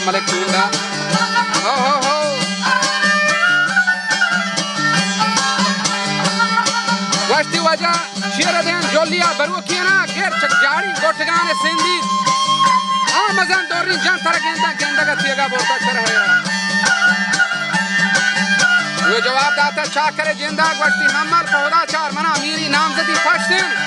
ملک ٹونڈا۔ ہو، ہو، ہو۔ گوشتی واجہ شیر دین جولیا بروکینا، گیر چک جاڑی گوٹگان سندی۔ آ مزن دورین جان تر گندا، گندگا تیگا بورتا تر ہے۔ وہ جواب داتا چاکر جندا، گوشتی ہمل پودا چار منا میری نامزدی پشتن۔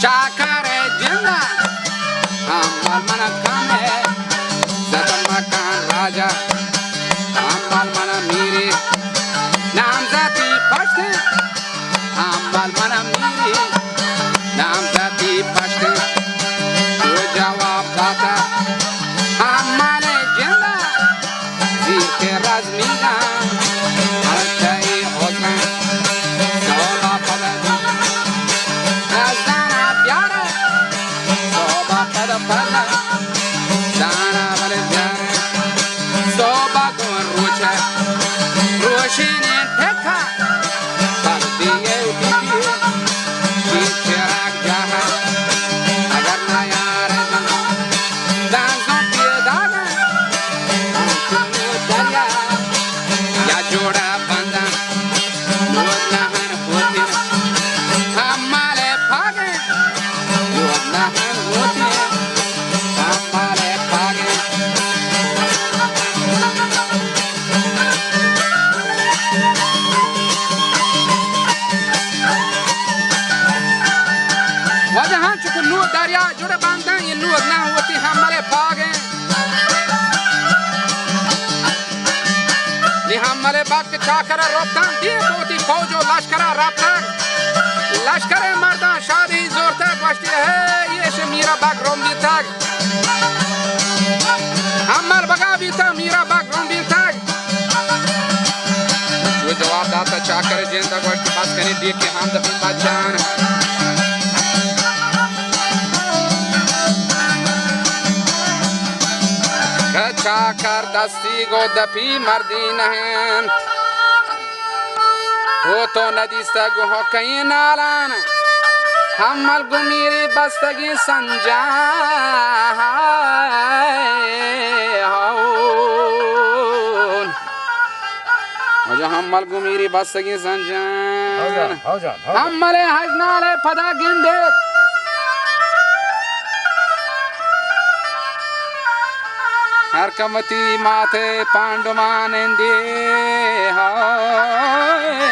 چاکر جندا، ہمل من کم ہے، زدم مکان راجا، ہمل من میری نامزدی پشت۔ ہمل من میری نامزدی پشت، تو جواب داتا ہمل جندا، زیر کے رزمیگا، ہر چاہی حکم، سولا پدا، رزانا بیارا، سوبا پدا پدا، دانا بل بیارا، سوبا گون روچا، روشین ٹکا، بل دیگه و بیبی، شین چراغ جاها، اگر نیاره جن، دانزو پیداگا، تو دریا، یا جوڑا بندن، نور نهن ہوتی، ہمال پاگن، نور نهن ہوتی، ہمال پاگن۔ واجہ ہاں چکو نور دریا جوڑ بندن، یہ نور نہ ہوتی ہمال پاگن۔ نی ہمل بگ چاکر رپتن، دیم بوتی فوج و لشکر رپتگ۔ لشکر مردان شادی زورتگ، گوشتی، ہے، یہ میرا بگ رم بیتگ۔ ہمل بگا بیتا، میرا بگ رم بیتگ۔ چو جواب داتا چاکر جند، گوشتی، بس کنی، ڈیکی ہم دپی بچان۔ کہ چاکر دستی گو دپی مردی نہین۔ او تو ندیستگ ہو کئی نالان، ہمل گمیری بستگی سنجان۔ واجہ ہمل گمیری بستگی سنجان۔ ہو جان، ہو جان، ہو جان۔ ہمل ہژنال پدا گندے۔ ہر کمتی مات پانڈمان اندی۔ ہائے۔